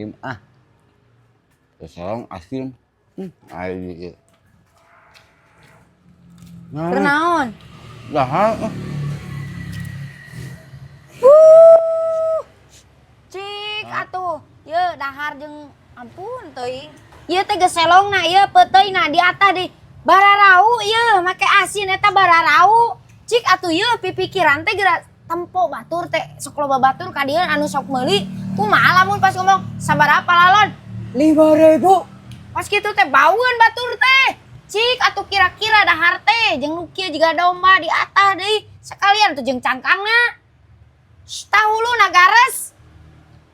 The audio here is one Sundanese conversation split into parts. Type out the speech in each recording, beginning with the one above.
Bismillahirrahmanirrahim. Ah. Terus asin. Ayo. Nah, Kunaon? Dahar. Ah. Cik atuh. Ye dahar jeung ampun teuing. Ieu teh geus selongna ieu peuteuyna di atas di bararau ieu make asin eta bararau. Cik atuh ieu pipikiran teh geura tempo batur teh sok loba batur ka dieu anu sok meuli. Kumaha lamun pas ngomong sabaraha palalon? 5.000. Pas kitu teh baueun batur teh. Cik atuh kira-kira dahar teh jeung nu kieu jiga domba di atas deui sekalian tuh jeung cangkangna. Tahulu nagares.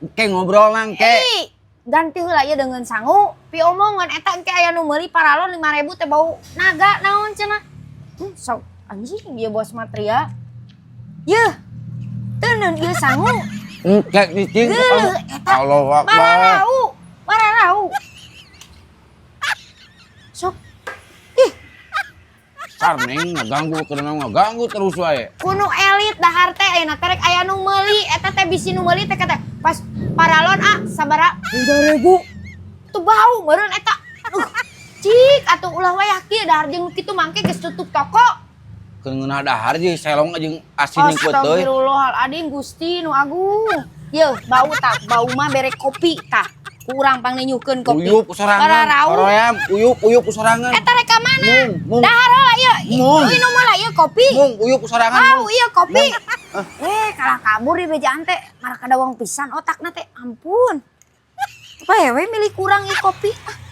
Engke ngobrol nang ke. Ih, ganti heula ieu dengan sangu, piomongan eta engke aya nu meuli paralon 5.000 teh bau naga naon cenah. Sok anjing ieu bos matria. Yeuh. Teuneun ieu sangu. Engke cicing. Geuleuh eta. Allah Akbar. Bararau, bararau. Sok. Ih, Sarneng ngaganggu karena ngaganggu terus wae. Kuno elit dahar teh ayeuna teh rek aya nu meuli eta teh bisi nu meuli teh kata pas paralon ah sabaraha? 5.000. Tuh bau meureun eta. Aduh, cik atuh ulah wayah kieu dahar jeung kitu mangke geus tutup toko. Keur ngeunah dahar jeung selong jeung asin jeung peuteuy. Astagfirullahaladzim, Gusti nu agung. Yeuh, bau tak bau mah bere kopi tah. Kurang pangnenyuhkeun kopi. Uyup sorangan. Bararau. Horoyam, uyup uyup sorangan. Eta rek ka mana? Mung, mung. Dahar heula ieu. Mung. Minum heula ieu kopi. Mung uyup sorangan. Bau Mung. ieu kopi. Ah. Eh, kalah kabur di bejaan teh. Marah kadawang pisan otakna teh. Ampun. Apa we milih kurang ieu kopi. Ah.